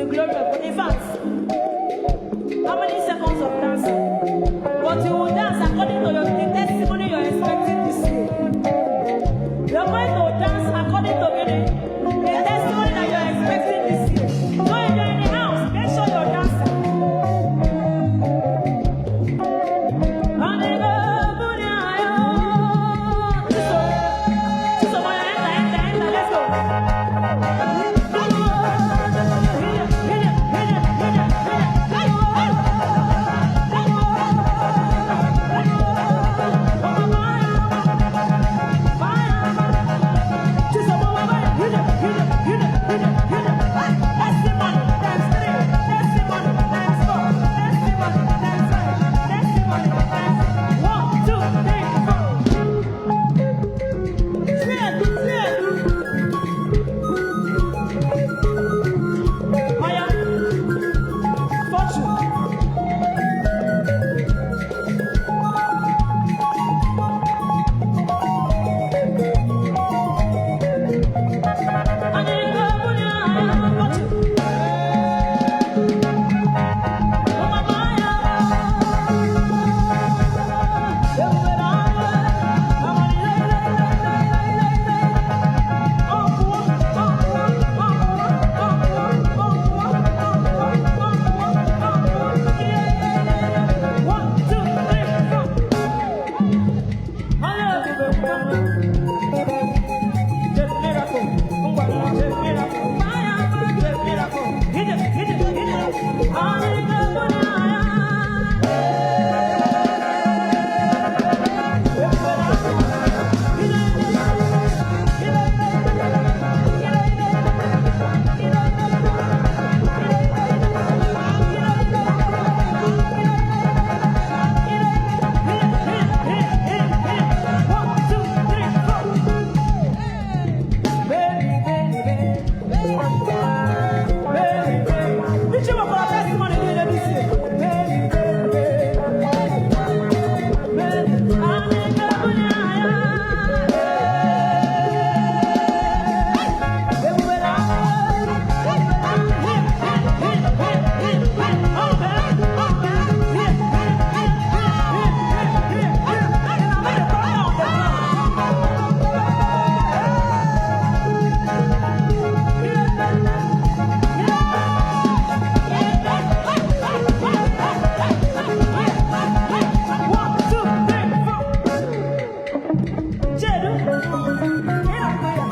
The glory of God. In fact, how many seconds of dancing? But you will dance according to the testimony you're expecting this year. You're going to dance according to the testimony that you're expecting this year. So if you're in the house, make sure you're dancing. Enter, enter, enter, let's go. One, two, three, four. Oya, fortune. Anyị ga-ebuli anya fortune. Ụmụ ya. Ebubere agha. One, two, three, four. Miracle. Miracle. Hit it, hit it, hit it. One, two, three, four. Baby, baby, baby, baby. Ichi nwekwara testimony niile this year. Baby, baby, baby. Anyị ga-ebuli anya. Ebubere One, two, three, four. Chedu. Ị na-akụ ya.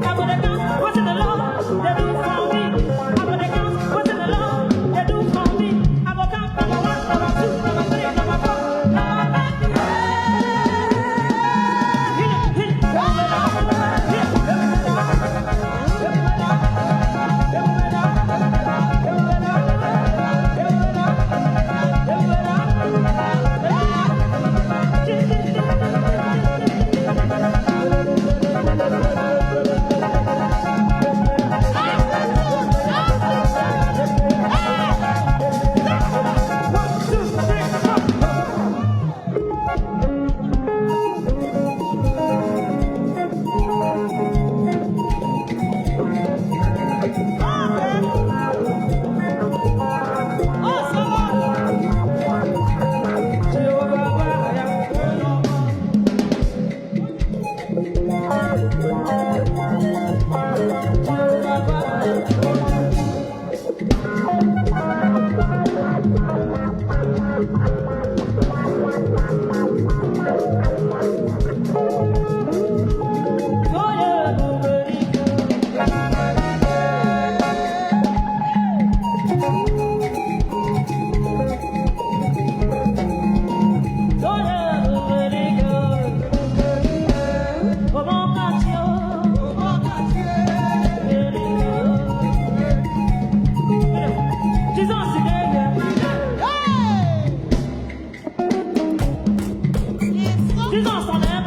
I'm gonna count what's in the Lord, they do for me. I'm gonna count what's in the Lord, they do for me. I'm gonna count number one, number two, number three, number four, number five. Hit it, hit it. Hit it. One, two, three, four. Jesus, Jesus.